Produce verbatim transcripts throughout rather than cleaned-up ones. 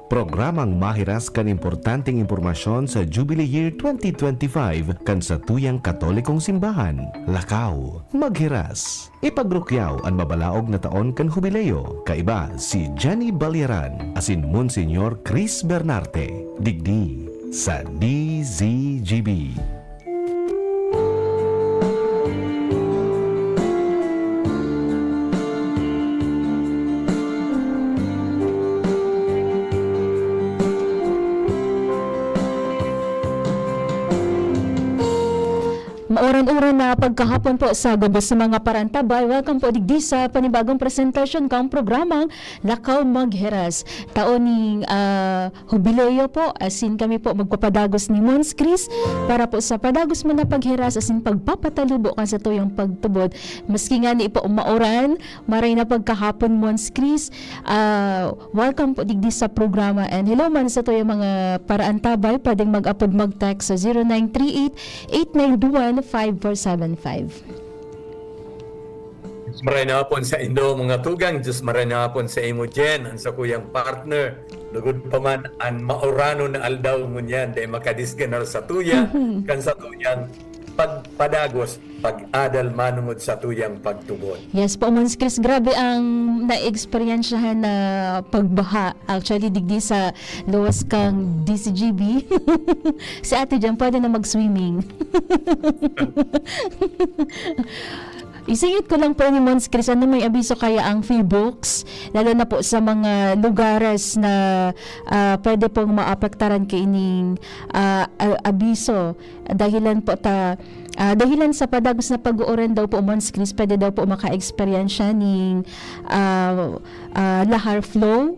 Programang mahiras kan importanteng impormasyon sa Jubilee Year twenty twenty-five kan satuyang Katolikong Simbahan. Lakaw, maghiras. Ipagrukyaw an mabalaog na taon kan Hubileo, kaiba si Jenny Baliaran asin Monsignor Chris Bernarte, digdi sa D Z G B. Mauran-uran na pagkahapon po sa gabos sa mga parantabay. Welcome po digdi sa panibagong presentasyon kang programang Lakaw Magheras. Taon ning, ah, Hubileo po, asin kami po magpapadagos ni Mons Chris para po sa padagos man na pagheras asin pagpapatalubo kan satuyang pagtubod. Maski ngani po mauran, maray na pagkahapon, Mons Chris. Ah, welcome po digdi sa programa. And hello man sa tuyang mga paraantabay, pwedeng mag-apod mag-text sa zero nine three eight, eight nine two one, five four seven five. Diyos maray na hapon sa indo, mga tugang. Diyos maray na hapon sa imo, Jen, an sakuyang partner. Lugod pa man an mauranon na aldaw ngunyan, dai makadisganar sa tuya, Mhm. kan sa tuyang pagpadagos, pag-adal manungod sa tuyang pagtubod. Yes po, Mons Chris, grabe ang na-eksperyensyahan na pagbaha. Actually, digdi sa luwas kang D C G B. Si Ate Jan, pwede na mag-swimming. Isingit ko lang po ni Mons Chris, ano may abiso kaya ang PHIVOLCS, lalo na po sa mga lugares na ah, pwede pong maapektaran kaining ah, a- abiso. Dahilan po ta ah, dahilan sa padagos na pag-uuran daw po, Mons Chris, pwede daw po maka-eksperyensya ning ah, ah, lahar flow,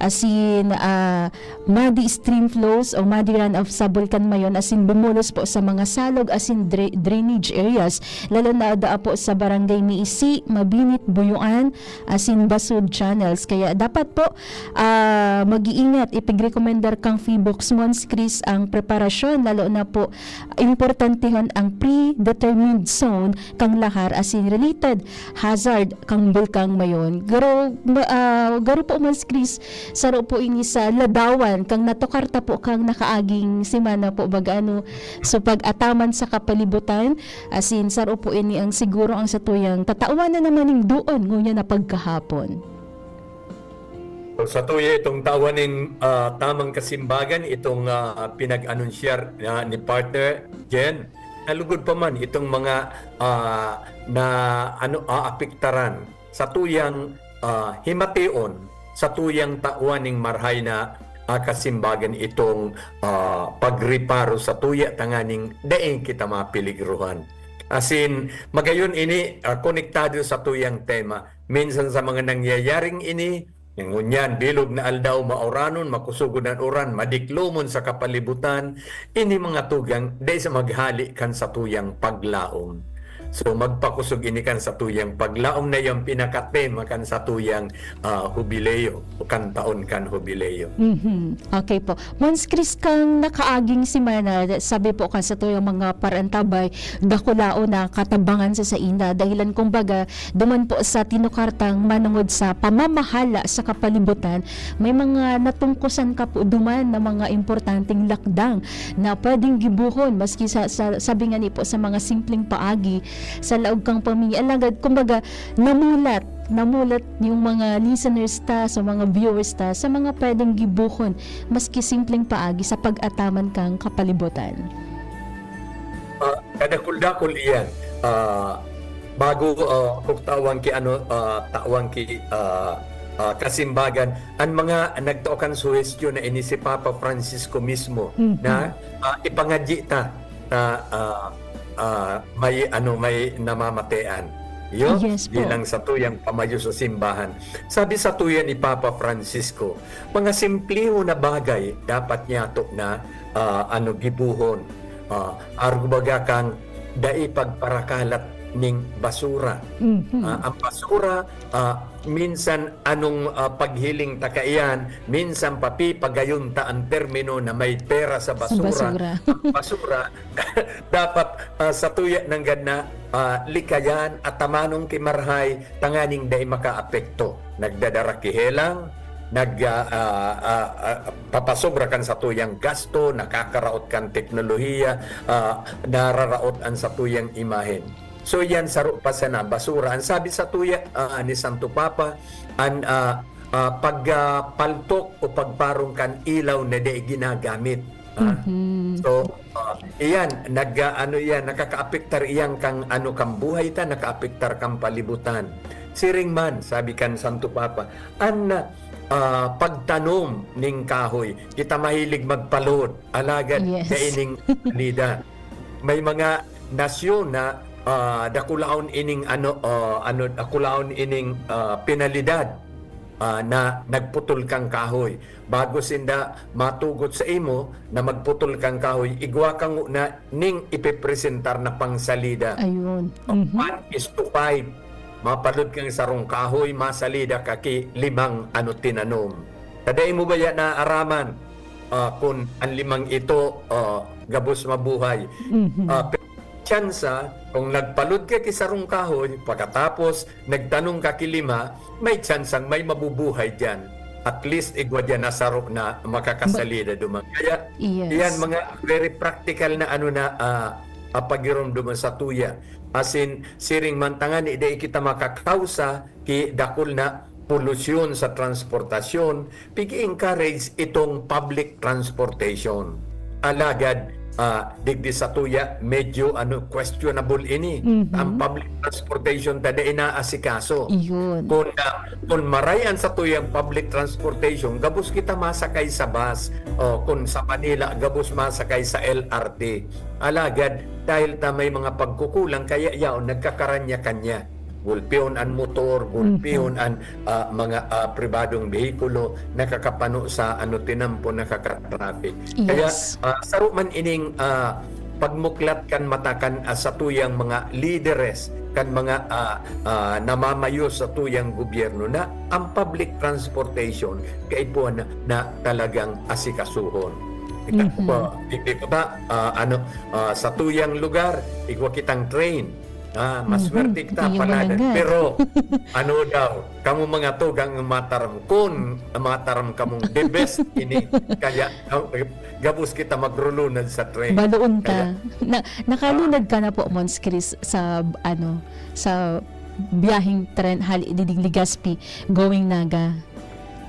asin ah, muddy stream flows o muddy runoff sa Bulkan Mayon, asin bumulos po sa mga salog asin dra- drainage areas, lalo na daa po sa Barangay Miisi, Mabinit, Buyuan, asin Basud channels. Kaya dapat po ah, mag-iingat, ipigrekomendar kang PHIVOLCS, Mons Chris, ang preparasyon, lalo na po importantehon ang predetermined zone kang lahar asin related hazard kang Bulkan Mayon. Garo, ma- ah, garo po, Mons Chris, saro po ini sa ladawan kang natukar ta po kang nakaaging semana po, baga ano. So pag-ataman sa kapalibutan, asin saro po ini ang siguro ang satuyang tatawan na naman ning doon ngunyan na pagkahapon. So, sa tuya itong tawan ning ah, tamang kasimbagan, itong ah, pinag-anunsyar na ni partner Jen, nalugod pa man itong mga ah, na ano aapektaran sa tuyang ah, himation, sa tuyang tawan ning marhay na ah, kasimbagan itong ah, pagreparo sa tuya tanganing dai kita mapiligrohan. Asin, magayon ini ah, konektado sa tuyang tema. Minsan sa mga nangyayaring ini, ngunyan, bilog na aldaw, mauranon, makusugon an uran, madiklomon sa kapalibutan, ini mga tugang, dai sa maghali kan satuyang paglaom. So, magpakusog ini kan satuyang paglaom na iyang pinakatema kan satuyang ah, hubileo o kan taon kan hubileo. Mhm. Okay po. Mons Chris, kang nakaaging semana, sabi po kan satuyang mga parantabay, dakulaon na katabangan sa sainda. Dahilan kumbaga, duman po sa tinukartang manungod sa pamamahala sa kapalibutan, may mga natungkosan ka po duman na mga importanteng lakdang na pwedeng gibuhon, maski sa, sa sabi nga ni po sa mga simpleng paagi sa laog kang pamilya. Alagad, kumbaga, namulat, namulat yung mga listeners ta, sa mga viewers ta, sa mga pwedeng gibuhon, maski simpleng paagi sa pag-ataman kang kapalibutan. Ah, kadakul-dakul iyan. Ah, bago ah, kung tawang ki ano ah, tawang ki ah, ah, kasimbagan, ang mga nagtao kan suhestyon na ini si Papa Francisco mismo Mhm. na ah, ipangadyi ta na ah, ah, may ano may namamatean. Yo, Yes po. Bilang sa tuyang pamayo sa simbahan. Sabi sa tuya ni Papa Francisco, mga simpliho na bagay dapat niyato na ah, ano gibuhon. Ah, arog baga kang dai pagparakalat ning basura. Mhm. Ah, ang basura, ah, minsan anong ah, paghiling ta kaiyan, minsan papipagayon ta ang termino na may pera sa Sa basura. basura. Ang basura, dapat ah, sa tuya nanggad na ah, likayan at tamanong kimarhay tanganing dai makaapekto. Nagdadara ki helang, nag, ah, ah, ah, ah, papasobra kan satuyang gasto, nakakaraot kan teknolohiya, ah, nararaot an satuyang imahen. So, yan saro pa sana basura. An sabi satuya, ah, ni Santo Papa, an, ah, ah, pag, ah, paltok o pagparong kan ilaw na dai ginagamit. Ah, Mhm. so, ah, iyan, nag, ah, ano iyan, nakakaapektar iyan kan, ano, kan buhay ta, nakaapektar kan palibutan. Siring man, sabi kan Santo Papa, an, ah, pagtanom ning kahoy, kita mahilig magpalod, alagad Yes. dai ning salida. May mga nasyon na, ah, dakulaon ining ano, ah, ano, dakulaon ining, ah, penalidad, ah, na nagputol kang kahoy. Bago sinda matugot sa imo na magputol kang kahoy, igwa ka ngona ning ipipresentar na pangsalida. Ayun. Mhm. One is to five. Mapalod kang sarong kahoy, masalida ka ki limang ano tinanom. Ta dai mo baya naaraman, ah, kun an limang ito, ah, gabos mabuhay? Mhm. Ah, pe-, tsansa, kung nagpalod ka ki sarong kahoy, pakatapos nagtanom ka ki lima, may tsansang may mabubuhay diyan. At least, igwa diyan na saro na makakasalida duman. Kaya, Yes. iyan mga very practical na ano na, ah, ah, pagiromdom satuya. Asin, siring man tangani, dai kita makakausa ki dakul na polusyon sa transportasyon, pig-encourage itong public transportation. Alagad, ah, digdi satuya, medyo, ano, questionable ini. Mhm. Ang public transportation ta dai inaasikaso. Iyon. Kun, ah, kun maray an satuyang public transportation, gabos kita masakay sa bus. O, kun sa Manila, gabos masakay sa L R T. Alagad, dahil ta may mga pagkukulang, kaya yaon, nagkakaranya-kanya. Gulpihon an motor, gulpihon Mhm. an, ah, mga, ah, pribadong behikulo, nakakapano sa, ano, tinampo, nakaka-traffic. Kaya, Yes. ah, saro man ining, ah, pagmuklat kan mata kan, ah, satuyang mga lideres, kan mga, ah, ah, namamayo satuyang gobyerno na ang public transportation kaipuhan na, na talagang asikasuhon. Kita ko Mhm. po, di, di ko ta, ah, ano, ah, satuyang lugar, igwa kitang train. Ah, Mhm. maswerte kita, Iyo paladan. Mananggad. Pero, ano daw, kamo mga tugang mataram, kun mataram kamong the best ini, kaya, ah, gabos kita magrulunad sa train. Baloon ta. Kaya Na, nakalunad ka na po, Mons Chris, sa, ano, sa biyaheng tren hali digdi Legazpi, going Naga?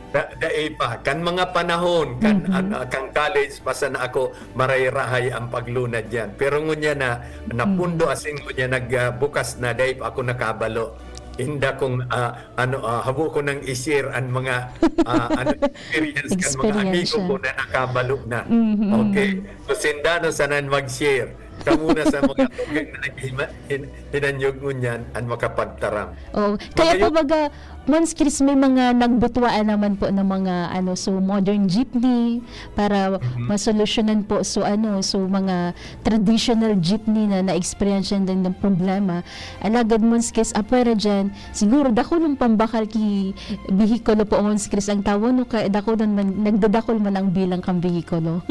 Da-, dai pa. Kan mga panahon, kan, Mhm. an-, ah, kan college pa sana ako, maray-rahay ang paglunad diyan. Pero ngunyan na, napundo Mhm. asin ngunyan nag, ah, bukas na, dai pa ako nakabalo. Inda kung, ah, ano, ah, habo ko nang i-share an mga, ah, ano, experience kan mga amigo Experience. ko na nakabalo na. Mhm. Okay. So, sinda no sana mag-share. Kamo na sa mga tugang na naghima-, hin-, hinanyog ngunyan an makapagtaram. Oo. Kaya Magayon po baga, Mons Chris, may mga nagbutwaan naman po ng mga, ano, so modern jeepney para Mhm. masolusyonan po. So, ano, so mga traditional jeepney na na-experience din ng problema. Alagad, Mons Chris, apwera dyan, siguro dakulong pambakal ki behikulo po, Mons Chris, ang tawo, no, kaya dakulon man, nagdadakul man ang bilang kang behikulo.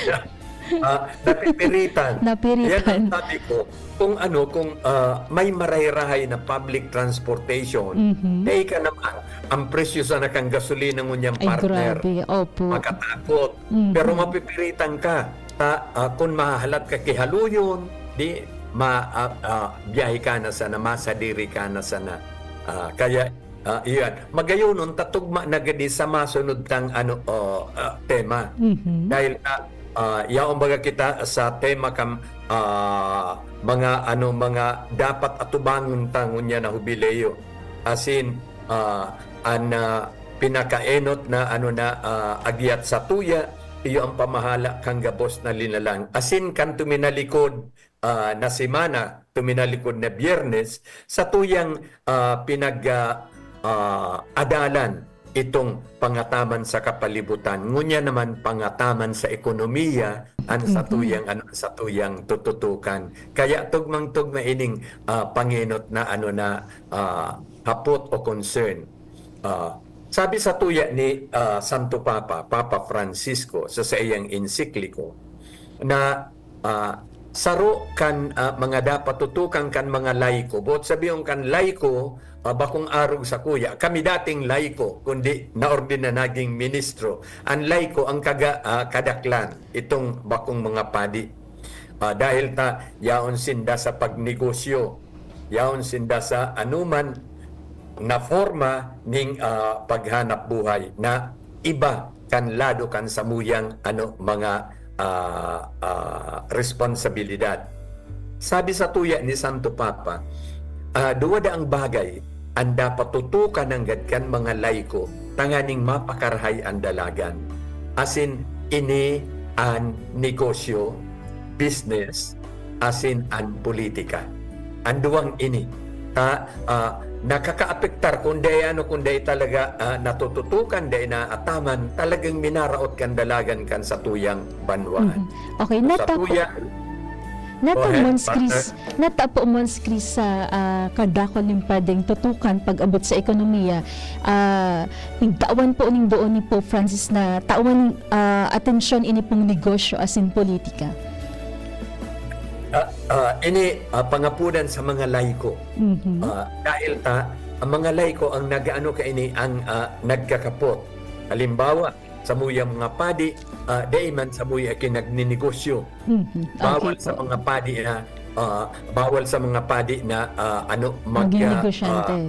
Yeah. Ah, napipiritan. Napiritan. Yan ang sabi ko, kung ano, kung, ah, may maray-rahay na public transportation, Mhm. teka naman, ang presyo sana kan gasolina ngunyan, Ay, partner, grabe. Opo. makatakot. Mhm. Pero mapipiritan ka. Ta-, ah, kung mahahalat ka ki haluyon, di ma-, ah, ah, biyahe ka na sana, masadiri ka na sana. Ah, kaya Ah, iyan. Magayonon, tatugma na gadi sa masunod tang, ano, o, ah, tema. Mhm. Dahil, ah, ah, yaon baga kita sa tema kan, ah, mga, ano, mga dapat atubangon ta ngunyan na hubileo. Asin, ah, an, ah, pinakaenot na, ano, na, ah, agyat satuya, iyo ang pamahala kan gabos na linalang. Asin kan tuminalikod, ah, na semana, tuminalikod na Biyernes, satuyang, ah, pinag, ah, ah, adalan itong pangataman sa kapalibutan. Ngunyan naman, pangataman sa ekonomiya, an Mhm. satuyang, ano, satuyang tututukan. Kaya tugmang-tugma ining, ah, pangenot na, ano, na, ah, hapot o concern. Ah, sabi satuya ni, ah, Santo Papa, Papa Francisco, sa saiyang ensikliko, na, ah, saro kan, ah, mga dapat tutukan kan mga laiko. Boot sabihon kan laiko, ah, bakong arog sakuya. Kami dating laiko, kundi naordinan na naging ministro. An laiko ang kaga-, ah, kadaklan, itong bakong mga padi. Ah, dahil ta yaon sinda sa pagnegosyo, yaon sinda sa anuman na forma ning, ah, paghanap buhay na iba kan lado kan samuyang ano, mga, ah, ah, responsibilidad. Sabi sa tuya ni Santo Papa, ah, duwa daang bagay an dapat tutukan nanggad kan mga laiko tanganing mapakarahay an dalagan. Asin ini an negosyo, business, asin an politika. An duwang ini, ta, ah, nakakaapektar kun dai ano, kun dai talaga, ah, natututukan, dai naataman, talagang minaraot kan dalagan kan satuyang banwaan. Mhm. Okay, So, sa nata po, tuya, nata Go ahead, Mons Chris, partner. Nata po, Mons Chris, sa, ah, kadakul nin pwedeng tutukan pag-abot sa ekonomiya, ah, pigtawan po ning boon ni Pope Francis na tawan, ah, atensyon ini pong negosyo asin politika. Ah, ah, ini, ah, pangapunan sa mga laiko. Mhm. Ah, dahil ta, ang mga laiko ang nag-ano kaini, ang, ah, nagkakapot. Halimbawa, samuyang mga padi, ah, dai man samuya kinagnenegosyo. Mhm. Bawal Okay sa po. mga padi na, ah, bawal sa mga padi na, ah, ano, mag, Maging ah, negosyante. ah,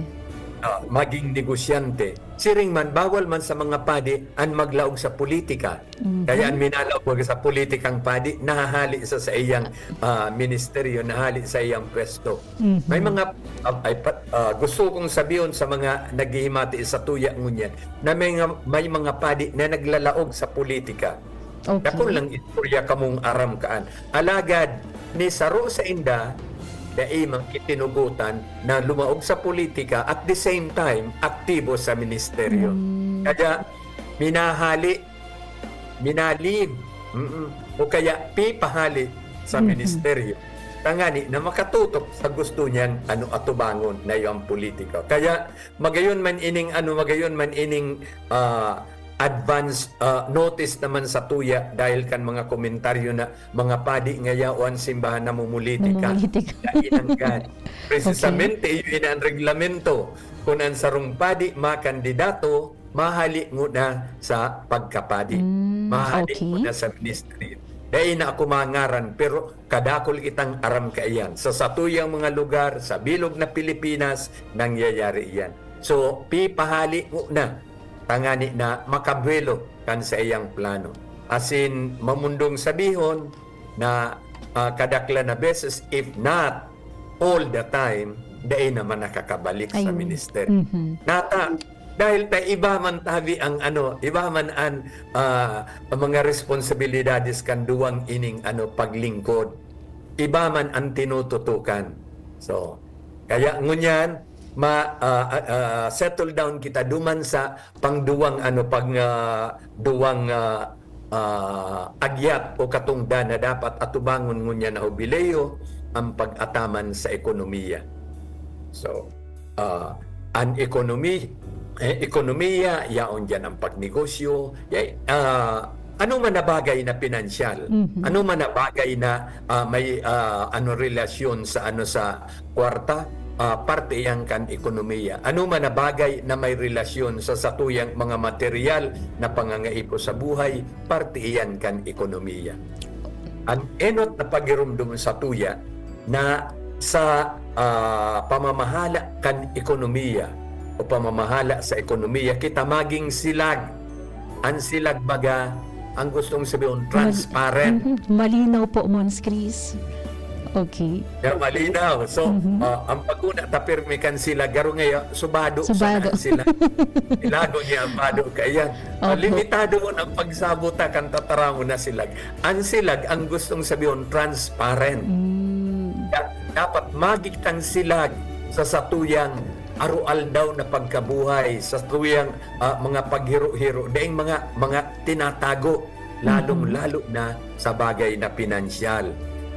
ah, maging negosyante. Siring man, bawal man sa mga padi an maglaog sa politika. Mhm. Kaya an minalaog sa politikang padi, nahahali sa, sa iyang, ah, ministeryo, nahali sa iyang pwesto. Mhm. May mga, ah, ay, pa-, ah, gusto kong sabihon sa mga naghihimati sa tuya ngunyan na may nga, may mga padi na naglalaog sa politika. Okay. Dakul lang istorya kamong aram kaan. Alagad, ni saro sa inda, dai man kitinugotan na lumaog sa politika at the same time, aktibo sa ministeryo. Mm. Kaya, minahali, minalib, mm, o kaya pipahali sa Mhm. ministeryo. Tangani na makatutok sa gusto niyang ano, atubangon na iyang politika. Kaya, magayon man ining ano, magayon man ining, ah, advance, ah, notice naman sa tuya dahil kan mga komentaryo na mga padi ngaya o an simbahan namumulitika. Namumulitika. Dai nanggad. Okay. Precisamente, iyo ini an reglamento. Kun an sarong padi makandidato, mahali ngona sa pagkapadi. Mm, Mahali okay. ngona sa ministry. Dai na ako mangaran, pero kadakul kitang aram kaiyan. Sa satuyang mga lugar, sa bilog na Pilipinas, nangyayari iyan. So, pipahali ngona tangani na makabuwelo kan saiyang plano. Asin, mamundong sabihon na, ah, kadaklan na beses, if not all the time, dai naman nakakabalik sa Ayun. minister. Mhm. Nata, dahil ta iba man tabi ang ano, iba man an, ah, ang mga responsibilidades kan duwang ining ano, paglingkod. Iba man ang tinututukan. So, kaya ngunyan, ma-, ah, ah, ah, settle down kita duman sa pangduwang ano, pang, ah, duwang, ah, ah, agyat o katungdan na dapat atubangon ngunyan na hubileo ang pag-ataman sa ekonomiya. So, ah, an ekonomi-, eh, ekonomiya, yaon diyan ang pagnegosyo, ya-, ah, ano man na bagay na pinansyal, Mhm. ano man na bagay na, ah, may, ah, ano, relasyon sa, ano, sa kwarta, ah, parte iyan kan ekonomiya. Ano man na bagay na may relasyon sa satuyang mga material na pangangaipo sa buhay, parte iyan kan ekonomiya. An enot na pagiromdom sa tuya na sa, ah, pamamahala kan ekonomiya o pamamahala sa ekonomiya, kita maging silag. An silag baga, ang gustong sabihon, Mal-, transparent. Mhm. Malinaw po, Mons Chris. Okay. Yeah, malinaw. So, Mhm. ah, ang pagkuna ta pirmi kan silag, garo ngaya, subado Subado. sana an silag. Ilago niya ang bado kaiyan. Ah, Opo. limitado mo ang pagsabot ta kan tataramon na silag. An silag, ang gustong sabihon, transparent. Mm. Da-, dapat magigtang silag sa satuyang aroaldaw na pagkabuhay, sa satuyang, ah, mga paghiro-hiro, daing mga, mga tinatago, Mhm. lalong-lalo na sa bagay na pinansyal,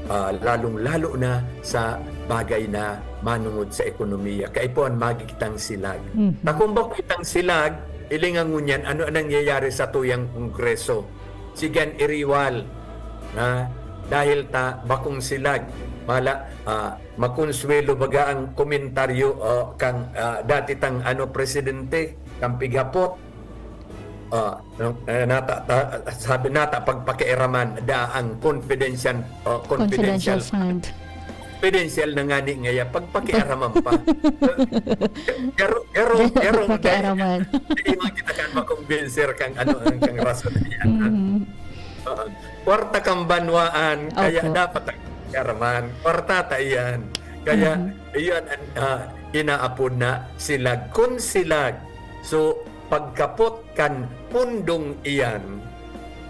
ah, lalong-lalo na sa bagay na manungod sa ekonomiya. Kaipuhan magigtang silag. Mhm. Ta kun bako itang silag, hilinga ngunyan, ano ang nangyayari sa tuyang kongreso? Sige an iriwal, ha? dahil ta bakong silag. Mala, ah, makonsuwelo baga ang komentaryo, ah, kang, ah, dati tang ano, presidente, kang pighapot. Ah, no, eh, nata, ta, sabi nata, pagpakiaraman da ang confidential, ah, confidential Confidential fund. Confidential na nga ni ngaya, pagpakiaraman pa. Pero, pero, Dapat pero, pakiaraman. Hindi man kita kan makumbinser kang ano, kang rason niya. Mhm. Ah, kwarta kang banwaan, kaya Opo. dapat ang pakiaraman. Kwarta ta iyan. Kaya, Mhm. iyan ang, ah, inaapod na silag. Kun silag, so, pagkapot kan pundong iyan,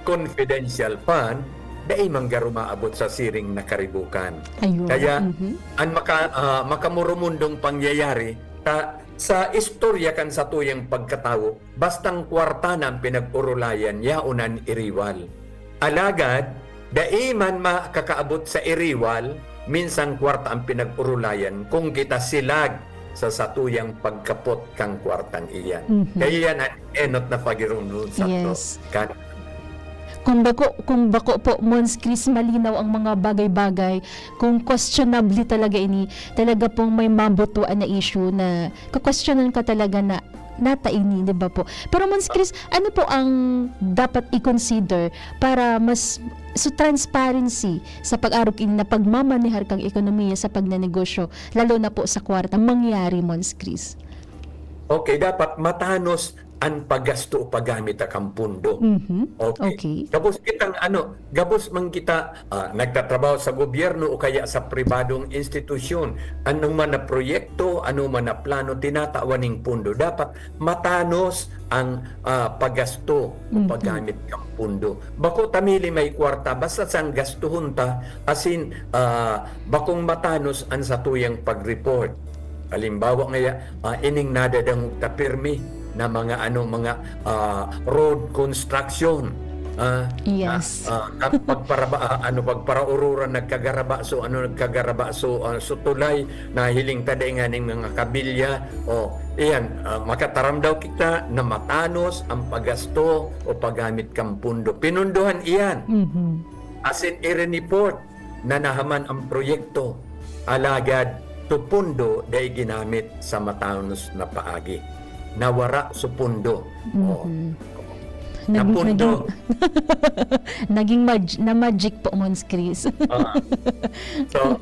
confidential fund, dai man garo maabot sa siring na karibukan. Ayun. Kaya, Mhm. an maka-, ah, makamurumundong pangyayari, ta, sa istorya kan satuyang pagkatawo, bastang kwarta na ang pinag-orolayan, yaon an iriwal. Alagad, dai man makakaabot sa iriwal, minsan kwarta ang pinag-orolayan kung kita silag sa satuyang pagkapot kang kwartang iyan. Mhm. Kaya yan ang enot na pagirunod sa Yes. to. Kan- Kung bako, kung bako po, Mons Chris, malinaw ang mga bagay-bagay, kung questionable talaga ini, talaga pong may mabutuan na issue na kakwestiyonan ka talaga na nata ini, di ba po? Pero Mons Chris, ano po ang dapat i-consider para mas, so, transparency sa pag-arog ini na pagmamanehar kang ekonomiya sa pagnenegosyo, lalo na po sa kwarta, mangyari, Mons Chris? Okay, dapat matanos an paggasto o paggamit kan pundo. Mhm. Okay. Okay. Gabos kitang ano, gabos man kita, ah, nagtatrabaho sa gobyerno o kaya sa pribadong institusyon. Ano man na proyekto, ano man na plano, tinatawan ning pundo. Dapat matanos ang, ah, paggasto o Mhm. paggamit kan pundo. Bako ta mili may kwarta, basta sang gastuhon ta, asin, ah, bakong matanos an satuyang pag-report. Halimbawa ngaya, ah, ining nadadangog ta pirmi na mga ano, mga, ah, road construction, ah, Yes. ah, ah, pagparaba-, ah, ano, pagparaururan nagkagaraba, so ano, nagkagaraba, so, ah, so tulay, nahiling ta dai nganing mga kabilya. O, iyan, ah, makataram daw kita na matanos ang paggasto o paggamit kan pundo. Pinundohan iyan. Mhm. Asin i-report na nahaman ang proyekto, alagad su pundo dai ginamit sa matanos na paagi. Nawara su pundo. Oo. Mhm. Nag-, Napundo. naging, naging mag-, na-magic po, Mons Chris. Ah. So,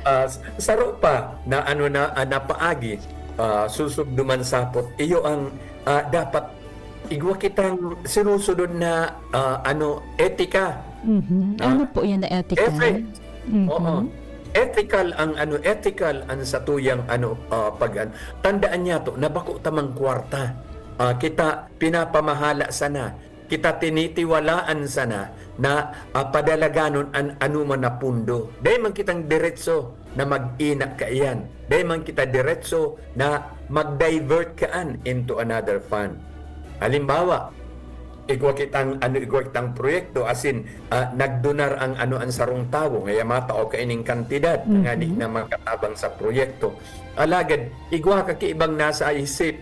ah, s-, saro pa na ano na, ah, na paagi, ah, susubduman sapot, iyo ang, ah, dapat igwa kitang sinusunod na, ah, ano, etika. Mhm. Ah, Ano po yan na ethical? Ethics. Mhm. Oo. Ethical ang ano, ethical ang satuyang ano, ah, pag-, an-, tandaan niya to, na bako tamang kwarta. Ah, kita pinapamahala sana, kita tinitiwalaan sana na, ah, padalaganon an anuman na pundo. Dai man kitang diretso na mag-ina kaiyan. Dai man kita diretso na mag-divert kaan into another fund. Halimbawa, igwa kitang, ano, igwa kitang proyekto, asin, ah, nagdonar ang, ano, ang sarong tawo, ngaya matao kaining kantidad na ngani Mhm. na makatabang sa proyekto. Alagad, igwa ka ki ibang nasa isip.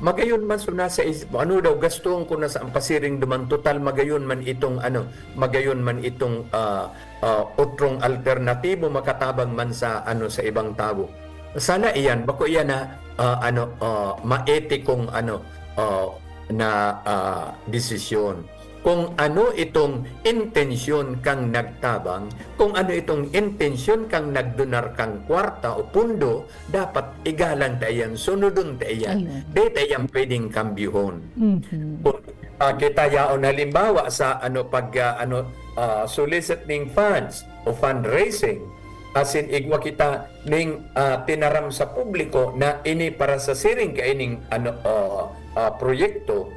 Magayon man so nasa isip mo, ano daw, gastuhon ko na sa ang pasiring duman, total magayon man itong, ano, magayon man itong, ah, ah, otrong alternatibo makatabang man sa, ano, sa ibang tawo. Sana iyan, bako iyan na, ah, ano, ah, maetikong, ano, ah, na, ah, desisyon. Kung ano itong intensyon kang nagtabang, kung ano itong intensyon kang nagdonar kang kwarta o pundo, dapat igalang ta iyan, sunodon ta iyan. Ayun. Di ta iyan pwedeng kambyuhon. Mhm. Kung, ah, kita yaon halimbawa sa ano, pag, ah, ano, ah, soliciting funds o fundraising, asin igwa kita ning, ah, tinaram sa publiko na ini para sa siring kaining ano, ah, ah, proyekto,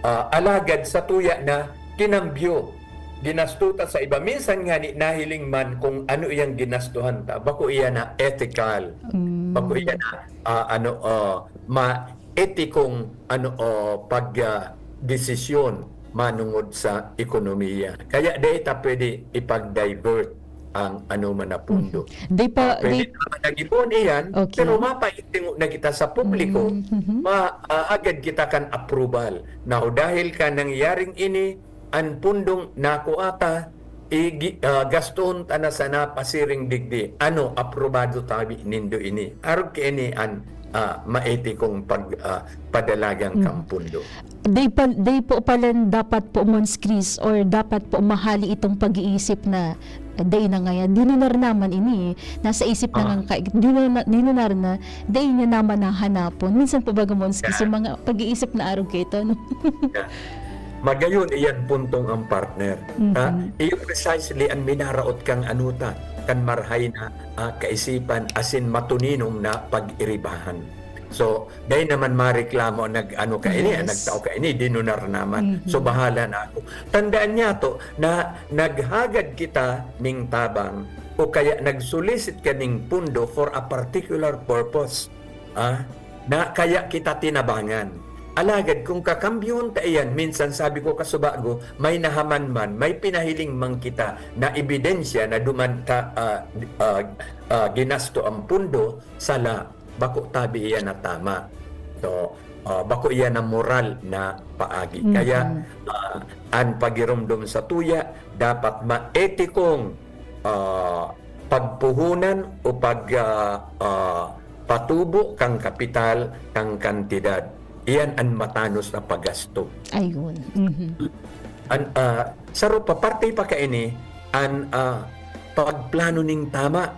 ah, alagad sa tuya na kinambyo, ginasto ta sa iba. Minsan nga ni nahiling man kung ano iyang ginastuhan ta, bako iya na ethical, Mm. bako iya na, ah, ano, ah, ma-, etikong ano, ah, pag, ah, desisyon manungod sa ekonomiya. Kaya dai ta pwede ipag-divert ang ano man na pundo. Mhm. Di pa, Ah, pwede di naman nag-ipon iyan, Okay. pero mapaitingo na kita sa publiko, Mhm. ma-, ah, agad kita kan approval. Now, dahil ka nangyaring ini, an pundong nakuha ta, igi-, ah, gastoon ta na sana pasiring digdi. Ano, aprobado tabi nindo ini? Arog kaini an, ah, maetikong pag, ah, padalagan kan pundo. Dai pa, dai po palan dapat po, Mons Chris, or dapat po mahali itong pag-iisip na, "Dai na ngaya, dinunar naman ini, eh. Nasa isip na Ah. ngang ka-, dinunar na, dinunar na, dai niya naman nahanapon." Minsan po baga, Mons Chris, Yeah. yung mga pag-iisip na arog kaito, no? Yeah. Magayon iyan puntong ang partner. Mhm. Ah, iyo precisely an minaraot kang ano ta, kan marhay na, ah, kaisipan asin matuninong na pag-iribahan. So, dai naman mareklamo nag-ano ka ini, ah, Yes. nagtao ka ini, dinunar naman. Mhm. So, bahala na ako. Tandaan niya to na naghagad kita ning tabang o kaya nag-solicit ka ning pundo for a particular purpose. Ah, na kaya kita tinabangan. Alagad kung kakambyuhon ta iyan, minsan sabi ko, kasubago, may nahaman man, may pinahiling man kita na ebidensya na duman ka, ah, ah, ah, ginasto ang pundo, sala, bako tabi iyan na tama. So, ah, bako iyan na moral na paagi. Mhm. Kaya, ah, an pagiromdom sa tuya, dapat maetikong, ah, pagpuhunan o pag, ah, ah, patubo kan kapital, kan kantidad. Iyan an matanos na paggasto. Ayun. Mhm. An, ah, saro pa, parte pa kaini, an, ah, pagplano ning tama,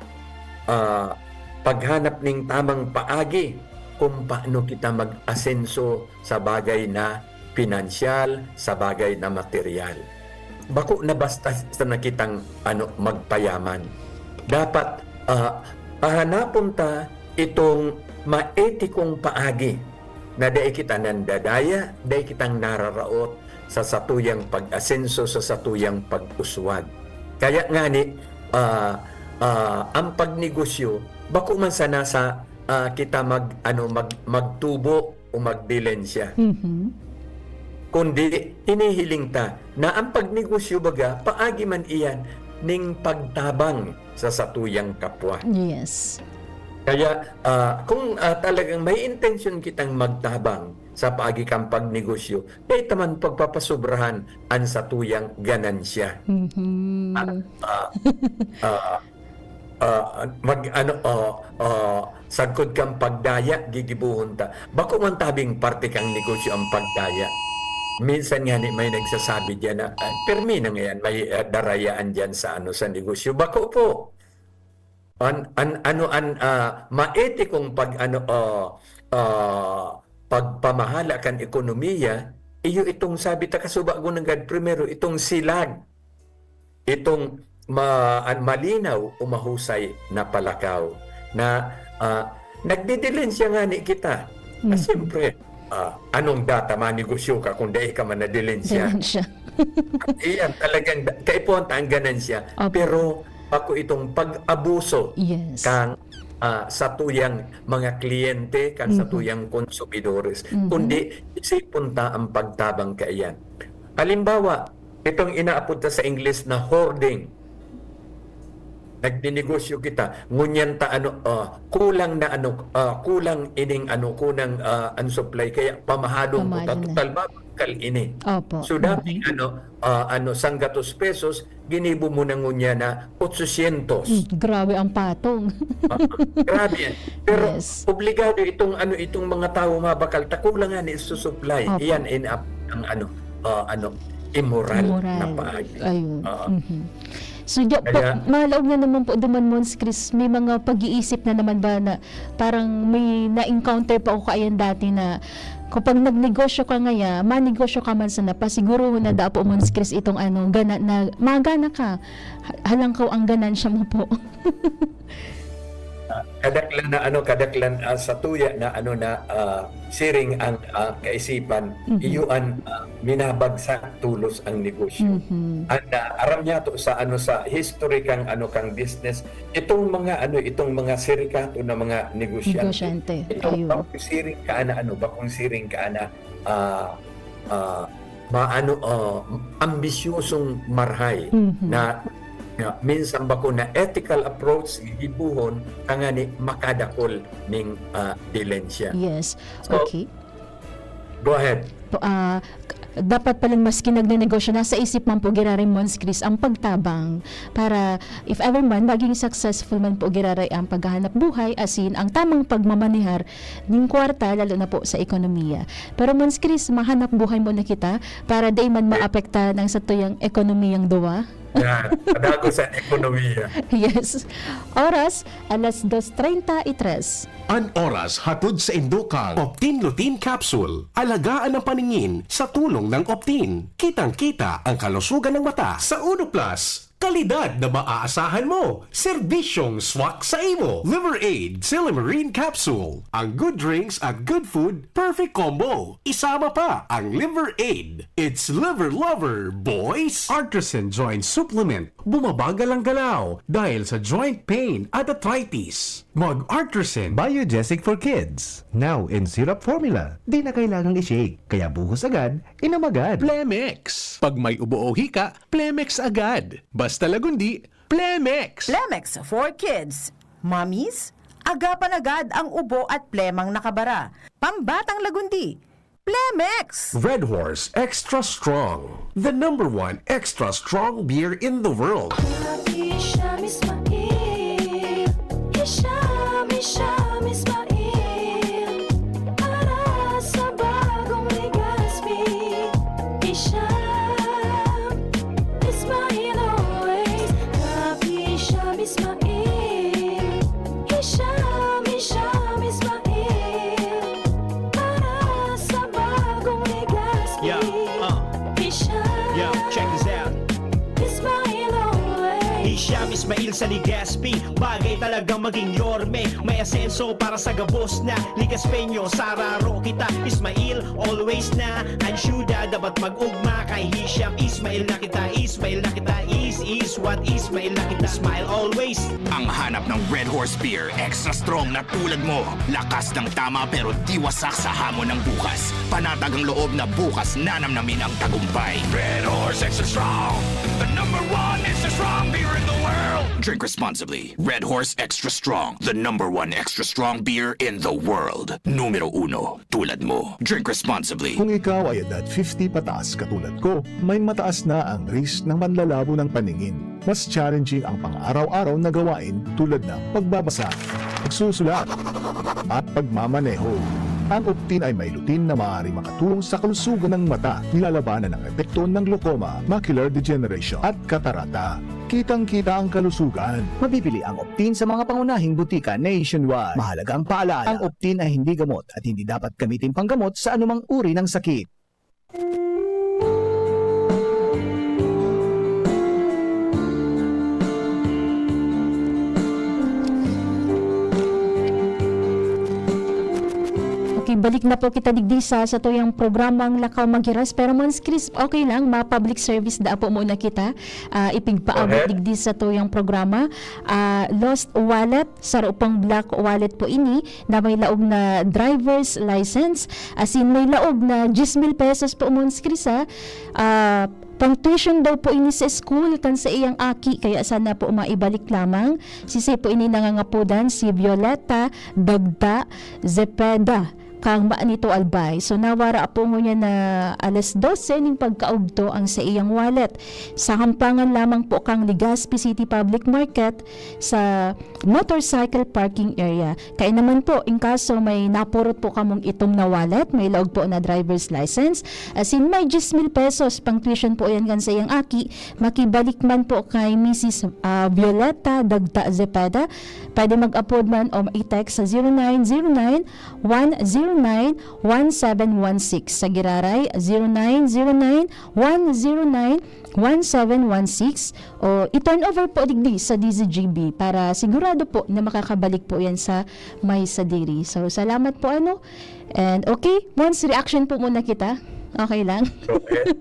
ah, paghanap ning tamang paagi kung paano kita mag-asenso sa bagay na pinansyal, sa bagay na material. Bako na basta-basta na kitang, ano, magpayaman. Dapat, ah, pahanapon ta itong maetikong paagi na dai kita nandadaya, dai kitang nararaot sa satuyang pag-asenso, sa satuyang pag-uswag. Kaya ngani, ah, ah, ang pagnegosyo, bako man sana sa, ah, kita mag-, ano, mag-, magtubo o magdilensya. Mhm. Kundi hinihiling ta na ang pagnegosyo baga, paagi man iyan ning pagtabang sa satuyang kapwa. Yes. Kaya, ah, kung, ah, talagang may intensyon kitang magtabang sa paagi kan pagnegosyo, dai ta man pagpapasobrahan an satuyang ganansya. Mhm. Ah, ah, ah, ah, mag-, ano, oh, oh, sagkod kan pagdaya, gigibohon ta. Bako man tabing parte kan negosyo ang pagdaya. Minsan ngani may nagsasabi diyan na, "Ah, permi na ngayan, may, ah, darayaan diyan sa, ano, sa negosyo." Bako po. An, an, ano an, ah, maetikong pag, ano, ah, ah, pagpamahala kan ekonomiya, iyo itong sabi ta kasubago nanggad primero, itong silag. Itong ma-, an, malinaw o mahusay na palakaw na, ah, nagdidilensya ngani kita. Ah, Mhm. siyempre, ah, anong data manegosyo ka kung dai ka man nadilensya? Ganansya. Iyan, talagang da-, kaipuhan ta ang ganansya, Opo. pero bako itong pag-abuso Yes. kang, ah, satuyang mga kliyente, kang Mhm. satuyang konsumidores, Mhm. kundi isipon ta ang pagtabang kaiyan. Halimbawa, itong inaapod ta sa Ingles na hoarding. Nagninegosyo kita, ngunyan ta ano, ah, kulang na ano, ah, kulang ining ano, kulang, ah, ang supply, kaya pamahadon ko ta, Pamahadon na. total babakal ini. Opo. So, dating Mm-hmm. ano, ah, ano, sanggatos pesos, ginibo mo na ngunyan na otsosyentos. Mm, grabe ang patong. Ah, grabe yan. Pero Yes. obligado itong ano, itong mga tawo mabakal ta, kulang nga ni susupply. Opo. Iyan in ap-, ang ano, ah, ano, immoral na Immoral. paagi. Ayun. Oo. Mhm. So, di-, Kaya pa, malaog na naman po duman, Mons Chris, may mga pag-iisip na naman ba na parang may na-encounter pa ako kaiyan dati na kapag nagnegosyo ka ngaya, manegosyo ka man sana, pasiguruhon na dapo, Mons Chris, itong ano, gana-, na magana ka. Ha-, halangkaw ang ganansya mo po. Ah, kadaklan na ano, kadaklan, ah, sa tuya na ano na, ah, siring ang, ah, kaisipan, Mhm. iyo an, ah, minabagsak tolos ang negosyo. Mhm. An, ah, aram niya to sa ano, sa history kang ano, kang business, itong mga ano, itong mga sirikato na mga negosyante. Negosyante, Itong ayun. bakong siring ka ana ano, bakong siring ka ana, ah, ah, maano, ah, ambisyosong marhay Mhm. na, na minsan bako na ethical approach, gigibohon, tangani makadakol ning, ah, dilensya. Yes. So, Okay. go ahead. ah, dapat palan maski nagnenegosyo, nasa isip man po giraray, Mons Chris, ang pagtabang para if ever man maging successful man po giraray ang paghahanap buhay, asin ang tamang pagmamanehar ning kwarta, lalo na po sa ekonomiya. Pero Mons Chris, mahanap buhay muna kita para di man maapektahan ang satuyang ekonomiyang duwa. Yan, padagos ang ekonomiya. Yes. Oras, alas dos treinta y tres. An oras hatod sa indo kan Optin Lutein Capsule. Alagaan ang paningin sa tulong ng Optin. Kitang-kita ang kalusugan ng mata. Sa Uno Plus, kalidad na maaasahan mo. Serbisyong swak sa imo. Liver Aid, Silymarin Capsule. Ang good drinks at good food, perfect combo. Isama pa ang Liver Aid. It's Liver Lover, boys! Artisan Joint Supplement. Bumabagal ang galaw dahil sa joint pain at arthritis. Mag Artisan. Biogesic for Kids. Now in syrup formula. Di na kailangang i-shake, kaya buhos agad, inom agad. Plemex. Pag may ubo o hika, Plemex agad. Basta Lagundi, Plemex. Plemex for Kids. Mommies, agapan agad ang ubo at plemang nakabara. Pambatang Lagundi, Plemex! Red Horse Extra Strong, the number one extra strong beer in the world. Hisham Ismail, Hisham, Hisham Ismail, para sa bagong Legazpi. Hisham Ismail always, Hisham Ismail, Hisham, Hisham Ismail. Para sa bagong Legazpi. Yeah, uh. Hisham. Yeah, check this out. Ismail always. Hisham Ismail sa Legazpi. Bagay talaga maging yorme. May asenso para sa gabos na Legazpeño. Sararo kita, Ismail, always na. Ang syuda dapat mag-ugma. Kay Hisham Ismail na kita, Ismail na kita. Is, is what Ismail na kita. Smile always. Ang hanap ng Red Horse Beer, extra strong na tulad mo. Lakas ng tama pero di wasak sa hamon ng bukas. Panatag ang loob na bukas nanamnamin ang tagumpay. Red Horse Extra Strong, the number one extra strong beer in the world. Drink responsibly. Red Horse Extra Strong, the number one extra strong beer in the world. Numero uno, tulad mo. Drink responsibly. Kung ikaw ay edad fifty pataas katulad ko, may mataas na ang risk ng manlalabo ng paningin. Mas challenging ang pang-araw-araw na gawain tulad ng pagbabasa, pagsusulat, at pagmamaneho. Ang Optin ay may lutein na maaaring makatulong sa kalusugan ng mata, nilalabanan ang epekto ng glaucoma, macular degeneration, at katarata. Kitang-kita ang kalusugan. Mabibili ang Optin sa mga pangunahing butika nationwide. Mahalagang paalala, ang Optin ay hindi gamot at hindi dapat gamitin panggamot sa anumang uri ng sakit. Okay, balik na po kita digdi sa satuyang programang Lakaw Maghiras. Pero Mons Chris, okay lang, ma-public service da po muna kita. Ah, ipigpaabot Go ahead. Digdi satuyang programa. Ah, lost wallet, saro pong black wallet po ini na may laog na driver's license. Asin may laog na diyes mil pesos po, Mons Chris, ha. Ah, pang tuition daw po ini sa school kan sa iyang aki, kaya sana po maibalik lamang. Sisay po ini nangangapodan, si Violeta Dagta Zepeda, kang Manito, Albay. So, nawara po ngunyan na alas dose ning pagkaugto ang sa iyang wallet. Sa Hampangan lamang po kang Legazpi City Public Market sa motorcycle parking area. Kaya naman po, in kaso may napurot po kamong itom na wallet, may laog po na driver's license, asin may diyes mil pesos pang tuition po yan kan sa iyang aki, makibalik man po kay Missus ah, Violeta Dagta Zepeda. Pwede mag-upload man o i-text sa zero nine zero nine, one zero nine, one seven one six. Sa giraray, zero nine zero nine, one zero nine, one seven one six. O i-turn over po digdi sa D Z G B para sigurado po na makakabalik po yan sa may sadiri. So, salamat po, ano. And okay, Mons, reaction po muna kita. Okay lang? Okay.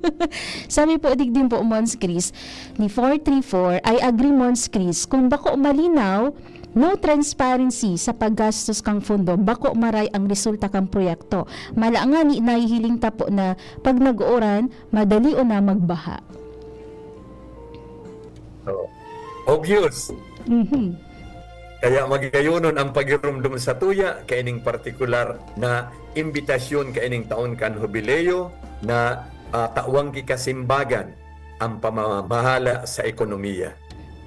Sabi po digdi po, Mons Chris, ni four three four, "I agree, Mons Chris. Kung bako malinaw, no transparency sa paggastos kang pondo, bako maray ang resulta kang proyekto. Mala ngani, nahihiling ta po na pag nag-uuran, madali o na magbaha." So, obvious. Mhm. Kaya magigayunon ang pagirumdom sa tuya kaining partikular na imbitasyon kaining taon kan Hubileo, na, ah, tawang ki kasimbagan ang pamamahala sa ekonomiya.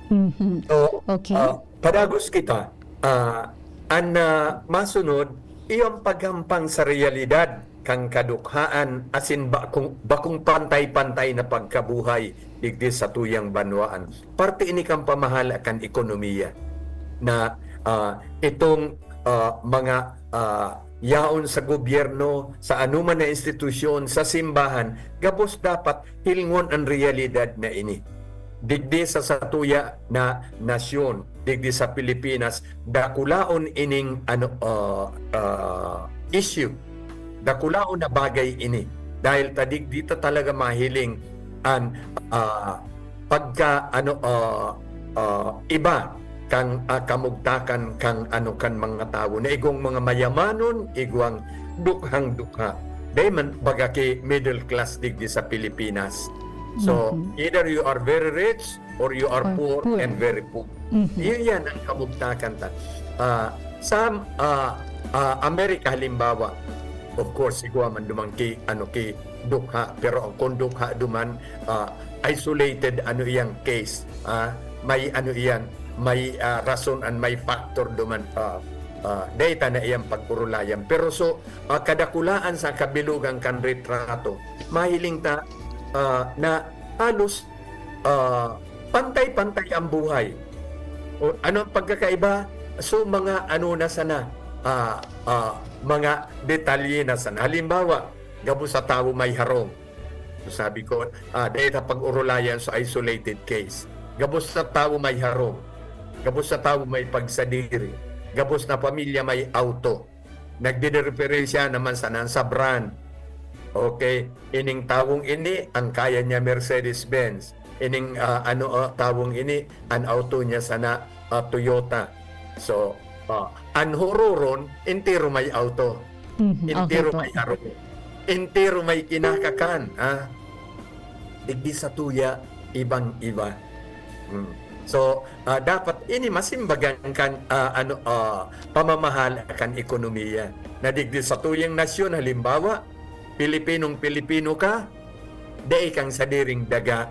Mhm. So, Okay. ah, padagos kita, ah, an, ah, masunod, iyo ang paghampang sa reyalidad kan kadukhaan asin bakong, bakong pantay-pantay na pagkabuhay digdi sa tuyang banwaan. Parte ini kan pamahala kan ekonomiya na, ah, itong, ah, mga, ah, yaon sa gobyerno, sa anuman na institusyon, sa simbahan, gabos dapat hilngon an reyalidad na ini. Digdi sa satuya na nasyon, digdi sa Pilipinas, dakulaon ining ano, ah, ah, issue. Dakulaon na bagay ini. Dahil ta digdi ta talaga mahiling an, ah, pagka ano, ah, ah, iba kan, ah, kamugtakan kan ano, kan mga tawo na igwang mga mayamanon, igwang dukhang dukha. Dai man baga ki middle class digdi sa Pilipinas. So, Mhm. either you are very rich or you are Or poor poor. and very poor. Mhm. Iyo yan ang kamugtakan ta. Ah, sa, ah, ah, Amerika halimbawa, of course, igwa man duman ki, ano, ki dukha, pero ang kun dukha duman, ah, isolated, ano, iyang case, ah, may, ano, iyan, may, ah, rason and may factor duman, ah, ah, dai ta na iyang pag-urulayan. Pero so, ah, kadakulaan sa kabilugan kan retrato, mahiling ta, ah, na halos, ah, pantay-pantay ang buhay. O, ano ang pagkakaiba? So, mga ano na sana, ah, ah, mga detalye na sana. Halimbawa, gabos sa tawo may harong. So, sabi ko, ah, dahil sa pag-urulayan sa isolated case. Gabos sa tawo may harong. Gabos sa tawo may pagsadiri. Gabos na pamilya may auto. Nagdidireperensya naman sana sa brand. Okay, ining tawong ini, ang kaya niya Mercedes-Benz. Ining, ah, ano, ah, tawong ini, ang auto niya sana, ah, Toyota. So, ah, an huroron, entero may auto. Mhm. Okay Entero po. may harong. Entero may kinakakan, ah. Digdi sa tuya, ibang-iba. Hmm. So, ah, dapat ini masimbagan kan, ah, ano, ah, pamamahala kan ekonomiya. Na digdi sa tuyang nasyon, halimbawa, Pilipinong Pilipino ka, dai kang sadiring daga.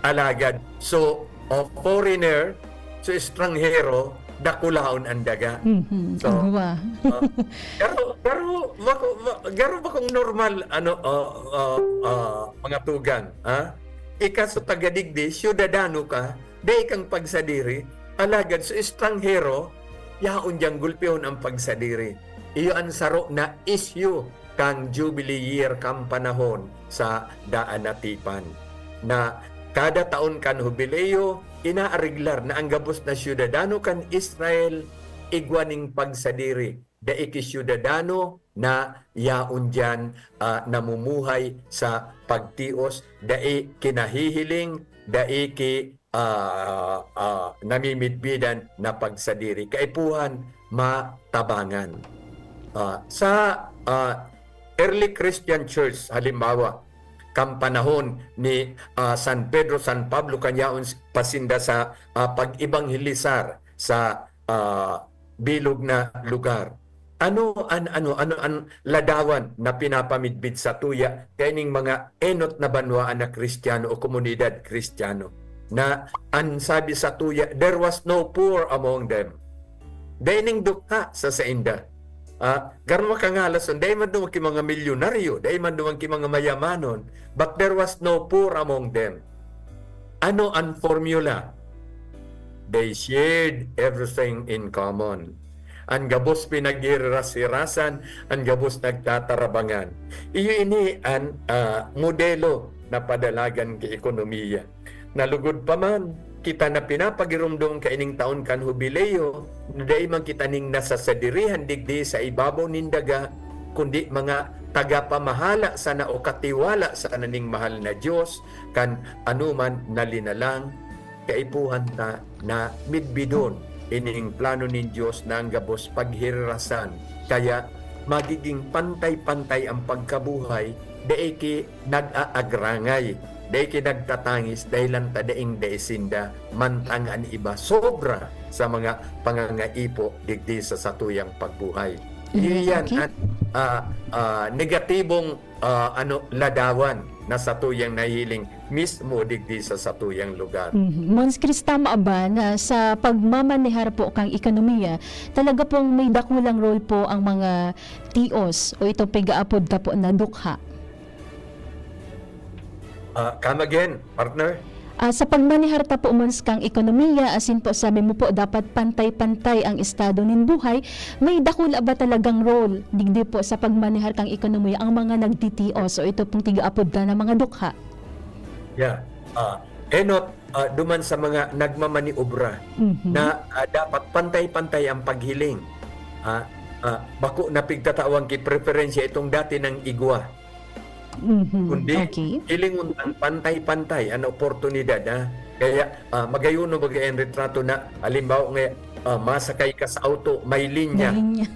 Alagad, so, ah, foreigner, so, estranghero, dakulaon ang daga. Mhm. So, Ang guwa. ah, pero, pero, bako, ba, garo bakong normal, ano, ah, ah, ah, mga tugang, ha? Ika sa taga digdi, syudadano ka, dai kang pagsadiri, alagad sa estranghero, yaon diyang gulpihon ang pagsadiri. Iyo an saro na isyu kan Jubilee Year kan panahon sa daan na tipan, na kada taon kan Hubileo, inaareglar na ang gabos na syudadano kan Israel igwa ning pagsadiri. Dai ki syudadano na yaon diyan, ah, namumuhay sa pagtios, dai kinahihiling, dai ki, ah, ah, namimidbidan na pagsadiri. Kaipuhan, matabangan. Ah, sa, ah, early Christian church, halimbawa, kan panahon ni, ah, San Pedro, San Pablo, kan yaon s-, pa sinda sa, ah, pag-ebanghelisar sa, ah, bilog na lugar. Ano an, ano, ano an ladawan na pinapamidbid sa tuya kaining mga enot na banwaan na Kristiyano o komunidad Kristiyano? Na an sabi sa tuya, "There was no poor among them." Dai ning dukha sa sainda. Ah, garo makangalason, dai man duman ki mga milyonaryo, dai man duman ki mga mayamanon, but there was no poor among them. Ano an formula? They shared everything in common. An gabos pinaghiriras-hirasan, an gabos nagtatarabangan. Iyo ini an, ah, modelo na padalagan ki ekonomiya. Na lugod pa man, kita na pinapagiromdom kaining taon kan Hubileo, na dai man kita ning nasasadirihan digdi sa ibabaw nin daga, kundi mga tagapamahala sana o katiwala sana ning mahal na Dios, kan anoman na linalang, kaipuhan ta na midbidon ining plano nin Dios na ang gabos paghirirasan. Kaya magiging pantay-pantay ang pagkabuhay, dai ki nag-aagrangay, dai ki nagtatangis, dahelan ta daing dai sinda, mantang an iba sobra sa mga pangangaipo digdi sa satuyang pagbuhay. Iyo yan, okay. At, ah, ah, negatibong, ah, ano, ladawan na satuyang nahiling mismo digdi sa satuyang lugar. Mhm. Mons Chris, tama ba na sa pagmamanehar po kang ekonomiya, talaga pong may dakulang role po ang mga tios o itong pigaapod ta po na dukha? Ah, come again, partner? Ah, sa pagmanehar ta po man kang ekonomiya, asin po sabi mo po dapat pantay-pantay ang estado nin buhay, may dakula ba talagang role digdi po sa pagmanehar kang ekonomiya ang mga nagtitios o ito pong tigaapod ta na mga dukha? Yeah. Ah, enot, ah, duman sa mga nagmamaniobra Mhm. na ah, dapat pantay-pantay ang paghiling. Ah, ah, bako na pigtatawan ki preferensya itong dati ng igwa. Mhm. Kundi, Okay. hilingon ang pantay-pantay an oportunidad, ha? Kaya, ah, magayon no baga an retrato na, halimbawa nga, ah, masakay ka sa auto, may linya. Galing niya.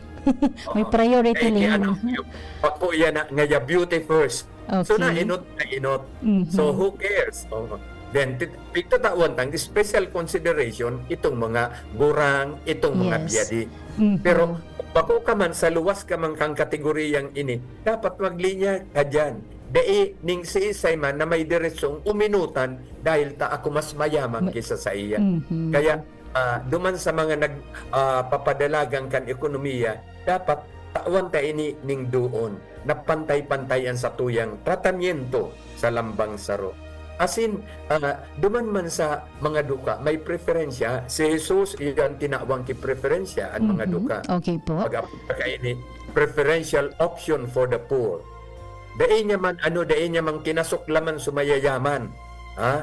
May Oo. priority Kaya lane. ano, yung, bako yan na, ngaya beauty first. So, Okay. nainot, nainot. Mhm. So, who cares? Oh. Then, tit- pigtatawan tang special consideration itong mga gurang, itong mga Yes. biyadi. Mhm. Pero, bako ka man, sa luwas ka man kang kategoriyang ini, dapat maglinya ka dyan. Dai ning siisay man na may diretsong uminutan dahil ta ako mas mayaman Ma- kaysa sa iya. Mhm. Kaya, ah, duman sa mga nag, ah, papadalagan kan ekonomiya, dapat tawan ta ini ning doon na pantay-pantay an satuyang tratamiento sa lambang saro. Asin, ah, duman man sa mga duka, may preferensya. Si Jesus, iyo an tinawang ki preferensya, an mga Mhm. duka. Okay po. Pag-apunta ka ini, preferential option for the poor. Dai niya man, ano, dai niya man kinasuklaman sa mayayaman. Ha?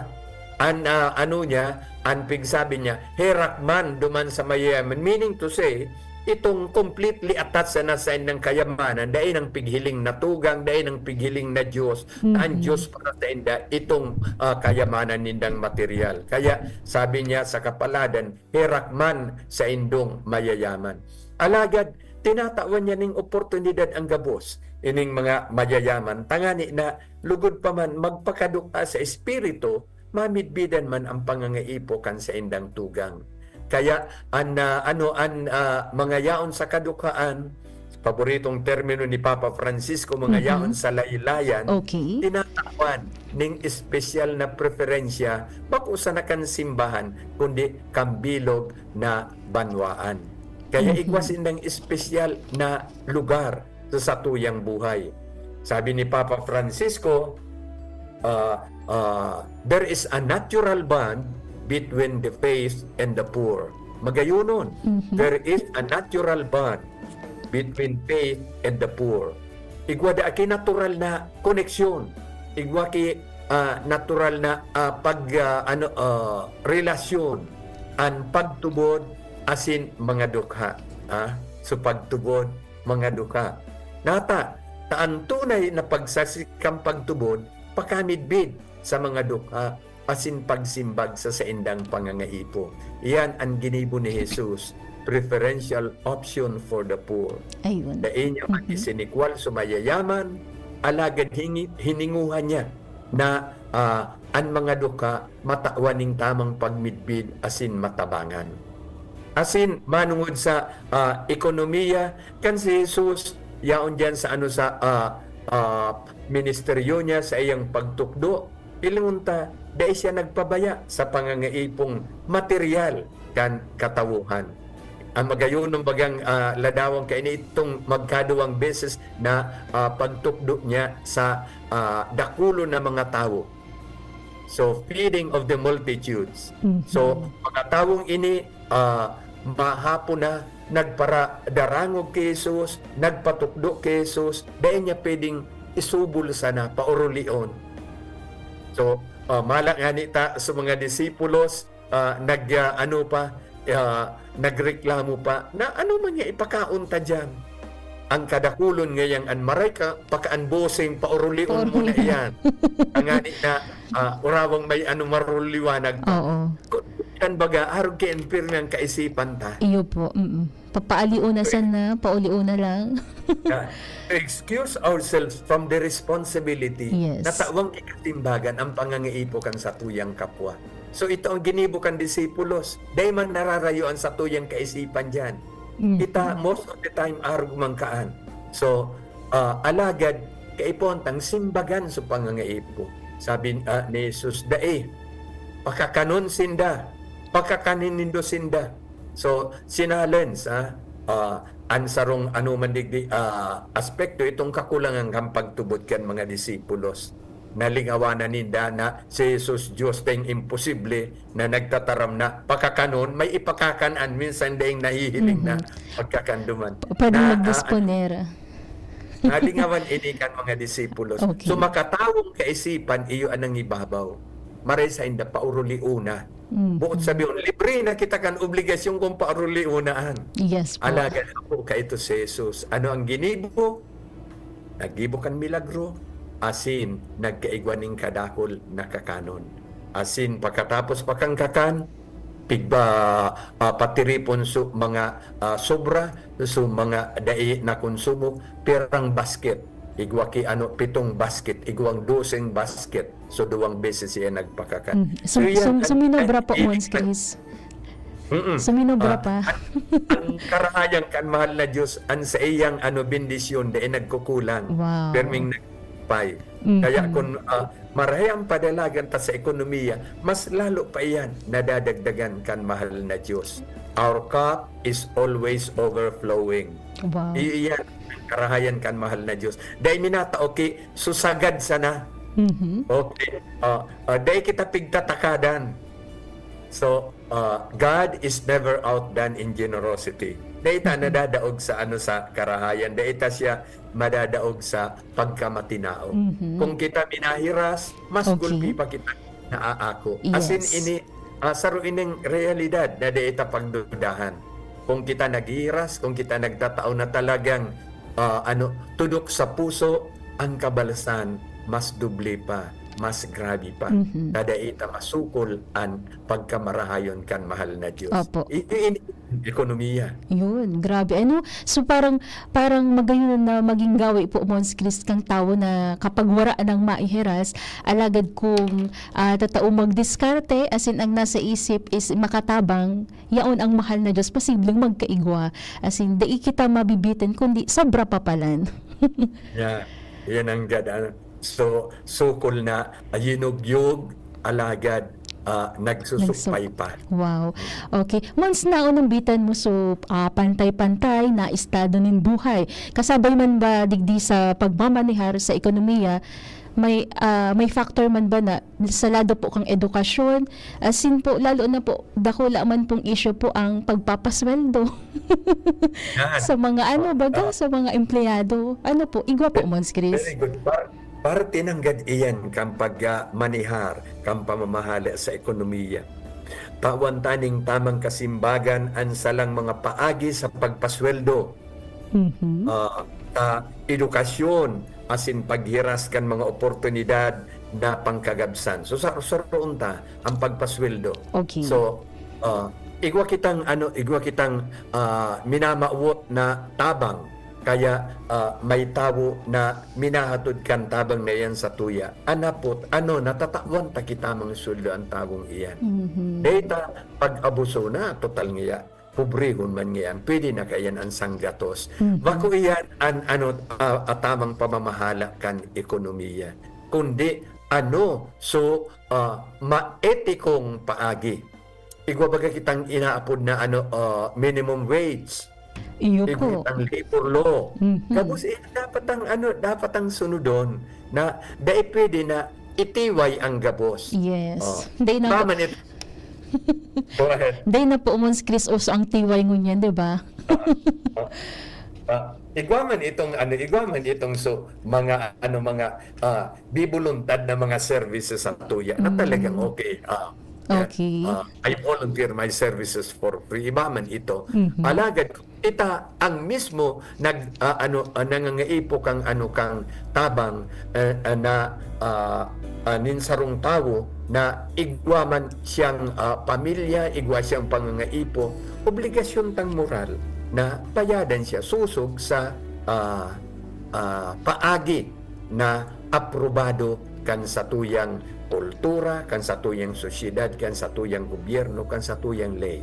An, ah, ano niya, an pigsabi niya, herak man duman sa mayayaman. Meaning to say, itong completely attached na sa indang kayamanan, dai nang pighiling na tugang, dai nang pighiling na Diyos. An Mhm. Diyos para sa inda, itong, ah, kayamanan nindang material. Kaya sabi niya sa kapaladan, herak man sa indong mayayaman. Alagad, tinatawan niya ning oportunidad ang gabos, ining mga mayayaman, tangani na lugod pa man magpakaduka sa espiritu, mamidbidan man ang pangangaipo kan saindang tugang. Kaya an, ah, ano, an, ah, mga yaon sa kadukhaan, paboritong termino ni Papa Francisco, mga Mhm. yaon sa laylayan, Okay. tinatawan ning espesyal na preferensya, bako sana kan simbahan, kundi kan bilog na banwaan. Kaya Mhm. igwa sindang espesyal na lugar sa satuyang buhay. Sabi ni Papa Francisco, ah, ah, "There is a natural bond between the faith and the poor." Magayonon, Mhm. there is a natural bond between faith and the poor. Igwa da ki natural na koneksyon. Igwa ki, ah, natural na, ah, pag, ah, ano, ah, relasyon, an pagtubod asin mga dukha. Ah, so pagtubod, mga dukha. Nata, ta an tunay na pagsasi kan pagtubod, pakamidbid sa mga dukha asin pagsimbag sa saindang pangangaipo. Iyan an ginibo ni Jesus, preferential option for the poor. Ayun. Dai niya man Mhm. isinikwal sa mayayaman, alagad hingi-, hininguhan niya na, ah, an mga dukha matawan ning tamang pagmidbid asin matabangan. Asin manongod sa, ah, ekonomiya, kan si Jesus, yaon diyan sa ano, sa, ah, ah, ministeryo niya, sa iyang pagtukdo, hilingon ta, dai siya nagpabaya sa pangangaipong materyal kan katawohan. An magayonon bagang, ah, ladawan kaini itong magkaduwang beses na, ah, pagtukdo niya sa, ah, dakulon na mga tawo. So, feeding of the multitudes. Mhm. So, mga tawong ini, ah, mahapon na nagparadarangog ki Jesus, nagpatukdo ki Jesus, dai niya pwedeng isubol sana, paurulion. So, ah, mala ngani ta sa mga disipulos, ah, nag, ah, ano pa, ah, nagreklamo pa na, "Ano man nga ipakaon ta diyan? Ang kadakulon ngayang an maray ka, pakaanbosing paurulion mo na Paurulion. Iyan." Tangani na, ah, urawang may ano, maruliwanag pa. Oo. Kun, kan baga, arog kay pirmi ang kaisipan ta. Iyo po, mm. Papaaliw na sana, pauliw na lang. Yeah. To excuse ourselves from the responsibility Yes. na tawang kikatimbagan ang pangangaipo kan satuyang kapwa. So, ito ang ginibo kan disipulos. Dai man nararayo ang satuyang kaisipan diyan. Kita, most of the time, arog man kaan. So, ah, alagad, kaipuhan tang simbagan sa pangangaipo. Sabi, ah, ni Jesus, "Dai, pakakanon sinda, pakakanin nindo sinda." So, sinalens, ah, ah, an sarong ano man digdi, ah, aspekto itong kakulangan kan pagtubod kan mga disipulos. Nalingawanan ninda na si Jesus, Dios dayong imposible na nagtataram na pakakanon, may ipakakan-an, minsan dayong nahihiling na Mhm. pagkakan duman. P-, pwedeng Na, ah, magdisponer. Nalingawan ini kan mga disipulos. Okay. So, makatawong kaisipan, iyo an nangibabaw. Maray sainda, pauruliuna. Mhm. Boot sabihon, libre na kita kan obligasyon kung pauruliunaan. Yes po. Alagad ako kaito si Jesus. Ano ang ginibo? Naggibo kan milagro, asin nagkaigwa nin kadakul na kakanon. Asin pakatapos pa kan kakan, pigba, ah, patiripon so mga, ah, sobra, so mga dai nakonsumo, pirang basket. Igwa ki ano, pitong basket, igwang doseng basket. So, duwang beses siya nagpakakan. Mm. So, So, iyan so, ang suminobra po, iyan Mons ang Chris. Mm. Suminobra Ah, pa. ang, ang karahayan kan mahal na Diyos, ang sa iyang, ano, bendisyon, dai nagkukulang. Wow. Perming nagpay. Mhm. Kaya kung, ah, marahay ang padalagan ta sa ekonomiya, mas lalo pa iyan nadadagdagan kan mahal na Diyos. Our cup is always overflowing. Wow. I-, iyan ang karahayan kan mahal na Diyos. Dai minatao ki susagad sana. Mhm. Okay. Ah, ah, dai kita pigtatakadan. So, ah, God is never outdone in generosity. Dai ta Mhm. nadadaog sa, ano, sa karahayan. Dai ta siya madadaog sa pagkamatinao. Mhm. Kung kita minahiras, mas Okay. gulpi pa kita naaako. Asin Yes. ini, ah, saro ining realidad na dai ta pagdudahan. Kung kita naghihiras, kung kita nagtatao na talagang, ah, ano, tudok sa puso, ang kabalasan mas doble pa, mas grabe pa. Mhm. Ta dai ta masukol an pagkamarahayon kan mahal na Diyos. Opo. I-, i-, in-, ekonomiya. Yun, grabe. Ano, so parang, parang magayon na maging gawi po, Mons Chris, kang tawo na kapag wara nang maihiras, alagad kung, ah, tatao magdiskarte, as in, ang nasa isip is makatabang, yaon ang mahal na Diyos, posibleng magkaigwa. As in, dai kita mabibitin, kundi sobra pa palan. Yeah, yan ang gad-, ano. So, sukol na, ah, yinugyog, alagad, ah, nagsusupay Nagsup-, pa. Wow. Okay. Mons, naunambitan mo, so, ah, pantay-pantay na estado nin buhay. Kasabay man ba digdi sa pagmamanehar sa ekonomiya, may, ah, may factor man ba na sa lado po kang edukasyon? As in po, lalo na po, dakula man pong issue po ang pagpapasweldo. Yan. Sa mga ano, Ah, baga, ah. sa mga empleyado. Ano po? Igwa po, Mons Chris. Very good. Par-, parte nanggad iyan kan pagmanehar, kan pamamahala sa ekonomiya. Tawan ta ning tamang kasimbagan an salang mga paagi sa pagpasweldo. Mhm. Ah, sa edukasyon, asin paghiras kan mga oportunidad na pangkagabsan. So, sa, saroon ta ang pagpasweldo. Okay. So, ah, igwa kitang, ano, igwa kitang, ah, minamawot na tabang. Kaya, ah, may tawo na minahatod kan tabang na iyan sa tuya. An hapot, ano, natatawan ta kita mga sweldo an tawong iyan. Mhm. Dai ta pag-abuso na, total ngiya, pobrehon man ngiyan, pwede na kaiyan an sanggatos. Mhm. Bako iyan an, ano, ah, atamang pamamahala kan ekonomiya. Kundi, ano, so, ah, maetikong paagi. Igwa baga kitang inaapod na, ano, ah, minimum wage. Iyo Igwa po. kitang labor law. Mhm. Gabos, eh, dapat ang, ano, dapat ang sunodon na dai pwede na itiway ang gabos. Yes. Oh. Dai na Tama nito. Go ahead. Dai na po, Mons Chris, uso ang tiway ngunyan, di ba? Ah, ah, ah, igwa man itong, ano, igwa man itong so, mga, ano, mga, ah, bibuluntad na mga services sa tuya na Mm. talagang okay. Ah, Okay. ah, I volunteer my services for free. Iba man ito. Mhm. Alagad, kita ang mismo nag, ah, ano, ah, nangangaipo kang, ano, kang tabang, eh, ah, na, ah, ah, nin sarong tawo na igwa man siyang, ah, pamilya, igwa siyang pangangaipo, obligasyon tang moral na bayadan siya sosog sa, ah, ah, paagi na aprobado kan satuyang kultura, kan satuyang sosyedad, kan satuyang gobyerno, kan satuyang ley,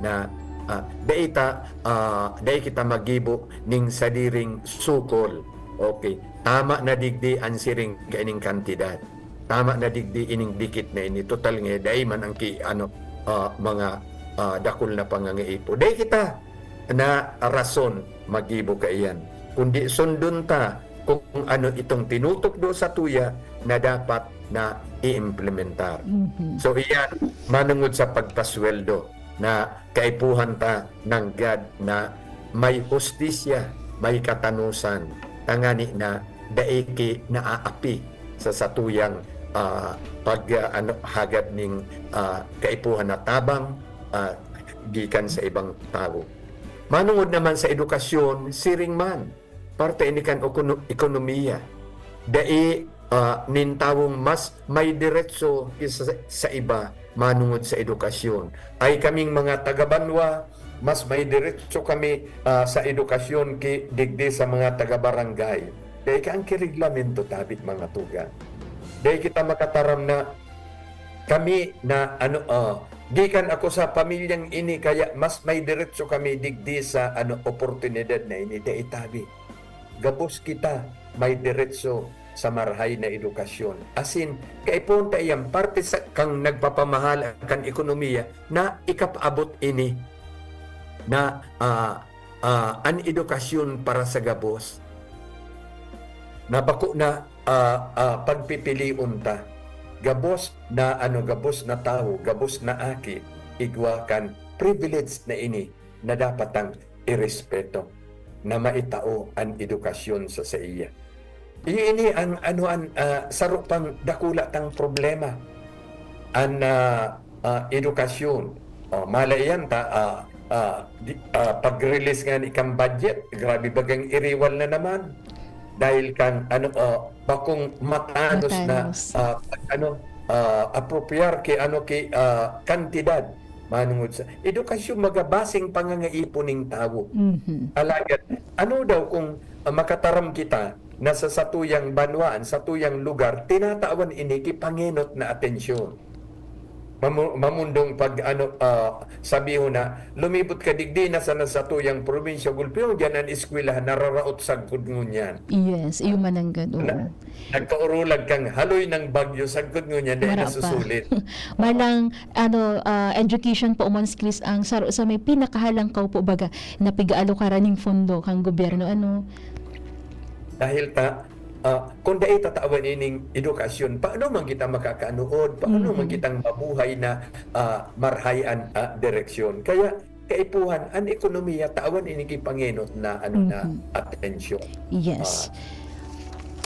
na Ah, dai ta, ah, dai kita maggibo ning sadiring sukol. Okay. Tama na digdi an siring kaining kantidad. Tama na digdi ining dikit na ini. Total nga, dai man ang ki-, ano, ah, mga, ah, dakul na pangangaipo. Dai kita na rason maggibo kaiyan. Kundi sundon ta kung ano itong tinutukdo sa tuya na dapat na i-implementar. Mhm. So, iyan, manungod sa pagpasweldo na kaipuhan ta nanggad na may hustisya, may katanusan, tangani na dai ki naaapi sa satuyang, ah, pag, ah, ano, hagad ning, ah, kaipuhan na tabang, ah, gikan sa ibang tawo. Manungod naman sa edukasyon, siring man, parte ini kan ekono-, ekonomiya. Dai, ah, nin tawong mas may diretso kisa sa, sa iba manungod sa edukasyon. Ay kaming mga taga-banwa, mas may diretso kami, ah, sa edukasyon ki digdi sa mga taga-barangay. Dai ka ang kireglamento, tabi, mga tugang. Dai kita makataram na kami na, ano, ah, gikan ako sa pamilyang ini, kaya mas may diretso kami digdi sa, ano, oportunidad na ini. Dai, tabi. Gabos kita may diretso sa marahay na edukasyon. Asin, kaipuhan ta iyan parte sa, kan nagpapamahala kan ekonomiya na ikapaabot ini na, ah, ah, an edukasyon para sa gabos na bako na, ah, ah, pagpipilion ta. Gabos na, ano, gabos na tawo, gabos na aki, igwa kan privilege na ini na dapat tang irespeto, na maitao an edukasyon sa saiya. Iyo ini ang, ano, an, ah, saro pang dakula tang problema, an, ah, ah, edukasyon. Oh, malay yan ta, ah, ah, di, ah, pag-release nga ni kang budget, grabe bagang iriwal na naman. Dahil kang, ano, ah, bakong matanos na, Matanos. ah, pag, ano, ah, apropiar ki, ano, ki, ah, kantidad. Manungod sa edukasyon, magabasing pangangaipo ning tawo. Mhm. Alagad, ano daw kung, ah, makataram kita na sa satuyang banwaan, satuyang lugar, tinatawan ini ki pangenot na atensyon? Mamu-, mamundong pag, ano, ah, sabihon na, "Lumibot ka digdi na sa, na satuyang probinsya, gulpihon diyan an eskwelahan, nararaot sagkod ngunyan." Yes, iyo man ang ganoon. Na, nagkaurulag kang haloy ng bagyo, sagkod ngunyan, dahil Wala pa. nasusulit. Malang, ano, ah, education po, Mons Chris, ang saro sa may pinakahalangkaw po, baga, na pig-aalukaran ning fondo kang gobyerno, ano? Dahil ta, ah, kung dai tatawan ining edukasyon, paano man kita makakanuod? Paano man Mm. kitang mabuhay na, ah, marahay an, ah, direksyon? Kaya, kaipuhan, an ekonomiya, tawan ini ki pangenot na, ano, na Mhm. atensyon. Yes. Ah.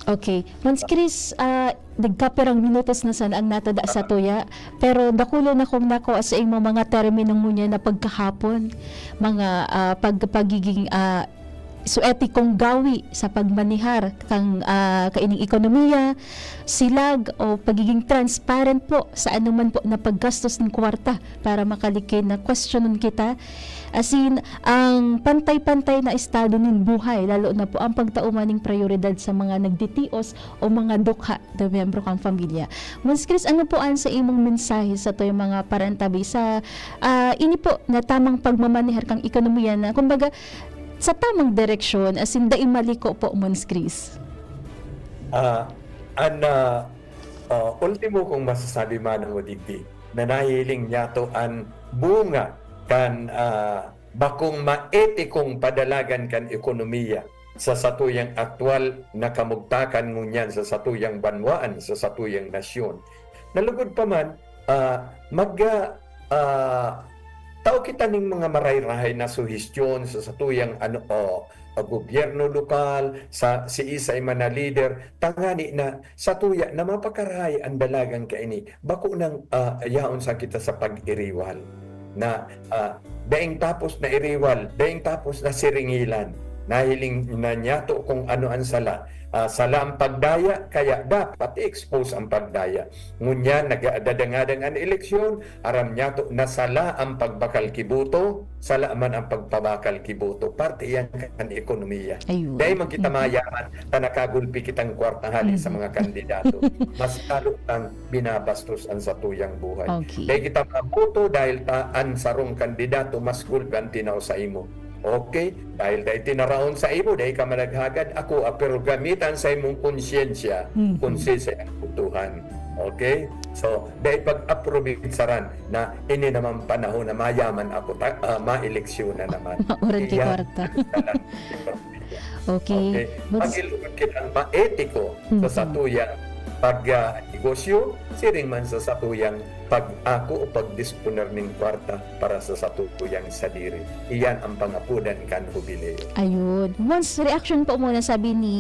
Okay. Mons Chris, ah, nagkapirang minutos na sana ang natada sa Ah. tuya, pero dakulo na kong nakuha sa imo mga termino ngunyan na pagkahapon, mga, ah, pag-, pagiging, ah, suetikong gawi sa pagmanihar kang, ah, kaining ekonomiya, silag o pagiging transparent po sa anuman po na paggastos ng kwarta para makalikay na kwestiyonon kita. Asin, ang pantay-pantay na estado nin buhay, lalo na po ang pagtao man ning prayoridad sa mga nagtitios o mga dukha na miyembro kan pamilya. Mons Chris, ano po an sa imong mensahe sa tuyang mga parantabi sa, ah, ini po na tamang pagmamanehar kang ekonomiya na, kumbaga, sa tamang direksyon, asin dai maliko po, Mons Chris? Ah, an, ah, ah, ultimo kong masasabi, manang Odidi, na nahihiling niyato an bunga kan, ah, bakong maetikong padalagan kan ekonomiya sa satuyang aktual na kamugtakan ngunyan, sa satuyang banwaan, sa satuyang nasyon. Nalugod pa man, ah, mag, ah, ah, tao kita ning mga marahay-rahay na suhestyon sa satuyang, ano, o, o gobyerno lokal, sa siisay man na lider, tangani na satuya na mapakarahay an dalagan kaini. Bako nang, ah, yaon sa kita sa pag-iriwal na, ah, daing tapos na iriwal, daing tapos na siringilan. Nahiling na niyato kung ano an sala. Ah, sala an pagdaya, kaya dapat i-expose an pagdaya. Ngunyan, nagdadangadang an eleksyon, aram niyato na sala an pagbakal ki boto, sala man an pagpabakal ki boto. Parte yan kan ekonomiya. Ayun. Dai man kita Mhm. mayaman ta nakagulpi kitang kwarta hali sa Mhm. mga kandidato. Mas lalo tang binabastos an satuyang buhay. Okay. Dai kita maboto dahil ta an sarong kandidato mas gulpi an tinaw saimo. Okay? Dahil dai tinaraon saimo, dai ka managhagad ako, ah, pero gamitan sa imong konsyensya Mhm. kung siisay ang botohan. Okay? So, dai pag-approbitsaran na ini naman panahon na mayaman ako, ta-, ah, maeleksyon na naman. Maurag ki Iyan kwarta. ang kalan-, Okay. Okay. But Pag-ilog kitang maetiko sa Mhm. satuyang pag, ah, negosyo, siring man sa satuyang pag-ako o pagdisponer ning kwarta para sa satuyang sadiri. Iyan ang pangapodan kan hubileo. Ayun. Once reaction po muna, sabi ni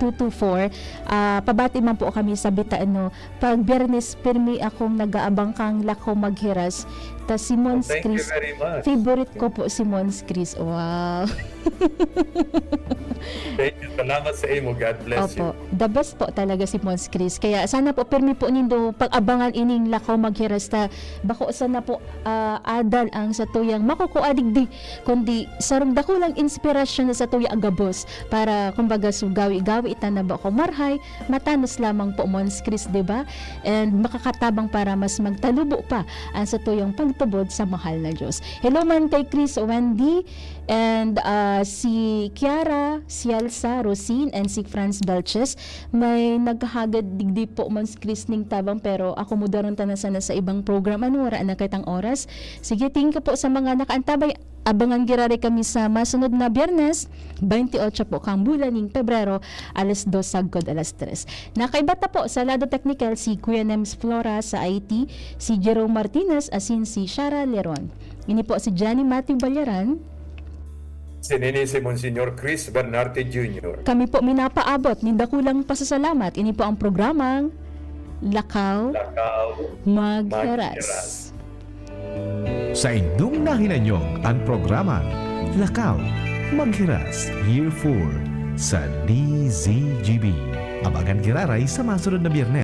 two two four, ah, pabati man po kami sa Bitano. Pag Biyernes, pirmi akong nag-aabang kang Lakaw Maghiras. Ta si Mons Oh, thank you Chris. very much. Favorite ko po si Mons Chris. Wow. Thank you. Salamat sa imo. God bless Opo. you. The best po talaga si Mons Chris. Kaya sana po pirmi po nindo pag-abangan ining Lakaw Maghiras ta bako sana po, ah, adal ang satuyang makukua digdi, kundi sarong dakulang inspirasyon na satuya gabos para, kumbaga, so gawi-gawi ta na bako marhay, matanos lamang po, Mons Chris, di ba? And makakatabang para mas magtalubo pa ang satuyang pagtubod sa mahal na Diyos. Hello man kay Chris, Wendy, and, ah, si Kiara, si Elsa, Rosin, and si Franz Belches. May naghahagad digdi po, Mons Chris, ning tabang, pero akomodaron ta na sana sa ibang program. Ano, wala na kitang oras. Sige, thank you po sa mga nakaantabay. Abangan giraray kami sa masunod na Biyernes, twenty-eight po kang bulan ning Pebrero, alas dos sagkod alas tres. Nakaiba ta po sa lado teknikal si Kuya Nems Flora sa I T, si Jerome Martinez asin si Shara Leron. Ini po si Johnny Matthew Ballaran. Sinini si Monsignor Chris Bernarte Junior. Kami po minapaabot nin dakulang pasasalamat. Ini po ang programang Lakaw Lakaw Maghiras. Maghiras. Saindong nahinanyog an programang Lakaw Maghiras Year four sa D Z G B. Abangan giraray sa masunod na Biyernes.